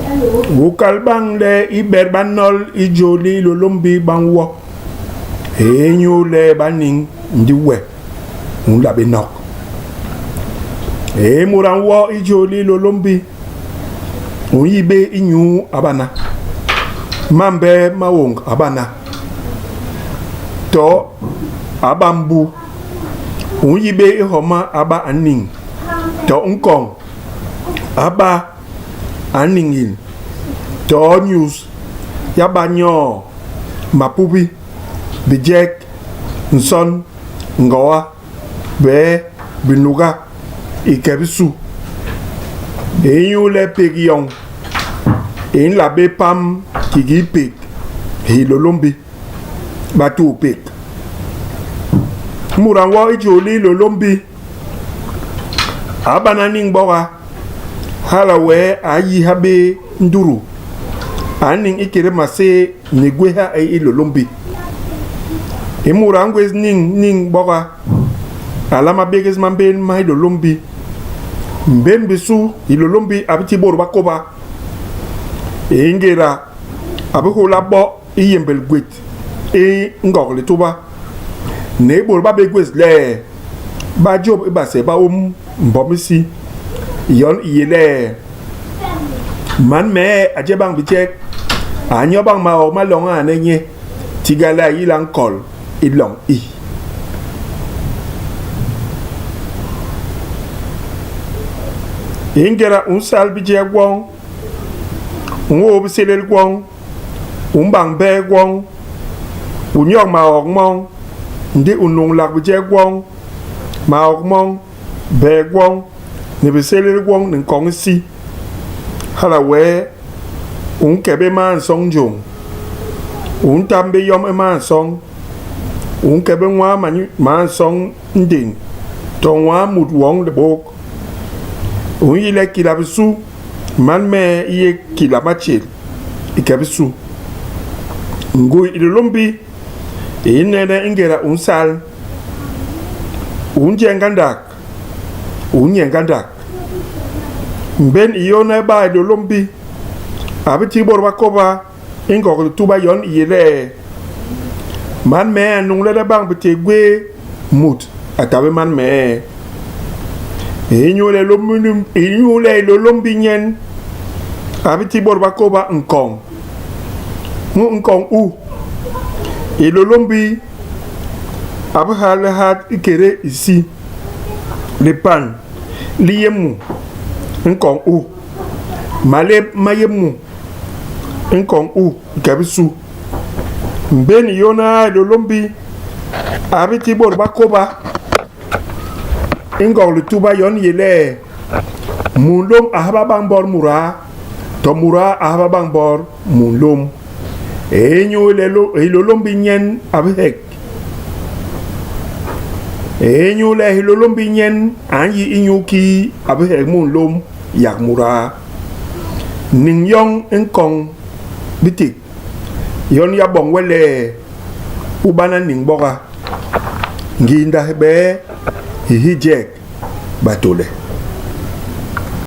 U kal bañ le i bet ba nnol i jôl li Hilôlômbi ba nwo inyuule ba niñ ndi we u nla bé nok. I mut a nwo i jôl li Hilôlômbi u nyi bé inyuu a bana mambe maôñg a bana to a ba mbu u nyi bé i homa a ba a niñ to nkoñ a ba a niñil to nyus y'a ba nyoo mapubi, bijek, nson, ngoa, bee, binuga i ke bisu. Inyule pék yoñ i nla bé pam kiki pék i Hilôlômbi. Batuupék. Mut a nwo i jôl li Hilôlômbi a bana niñ boga, hala wee a yi ha bé ndutu, a niñ ikété maséé ni gwéha i Hilôlômbi. I mut a ngwés niñ niñ boga a nlama bégés mambén ma Hilôlômbi. Mbén bisu Hilôlômbi a bi ti bôt ba kôba i ngéda a bi hôla bo i yémbél gwét i Ngog Lituba ni i bôt ba bé gwés le ba jôp i base ba ôm mbom isi. Yon i yé le, man mee a je bañ bijek, a nyo bañ maok ma loñ a ane nye, tiga le a yila nkol i loñ i. I ngéda u nsal bijek gwoñ, u nhoo bisélél gwoñ, U mbañ bee gwoñ, u nyok maok moñ, ndi u nuñlak bijek gwoñ, maok moñ, bee gwoñ, ni bisélél gwoñ ni nkoñ isi. Hala wee u nke bé maasoñ njôñ, u ntam bé yom i maasoñ, u nke bé nwaa maasoñ ndéñg to nwaa mut woñ libôk. U nyi le kila bisu man mee i yé kila matjél i ke bisu. Ngui i Hilôlômbi i nene i ngéda u nsal, u nje ngandak, u nye ngandak. Mbén i yôhne iba Hilôlômbi a bi ti bôt ba kôba i Ngog Lituba yon i yé le, man mee a nuñlene bañ biték gwéé mut a ta bé man mee. Inyule Hilôlômbi nyen a bi ti bôt ba kôba nkoñ. Mu nkoñ u, Hilôlômbi a bi ha lihat ikédé isi, lipan li yé mu nkoñ u, malép ma yé mu nkoñ u i ke bisu. Mbén i yôhne aa Hilôlômbi a bi ti bôt ba kôba i Ngog Lituba yon i yé le, munlôm a haba bañ bot mudaa, to mudaa a haba bañ bot munlôm. Inyule Hilôlômbi nyen a bi hek. Inyule Hilôlômbi nyen a nyi inyu kii a bi hek munlôm yak mudaa. Niñ yoñ i nkoñ bitik yon y'a boñ we le u bana niñ boga. Ngiinda hibee hi hi jek batôle.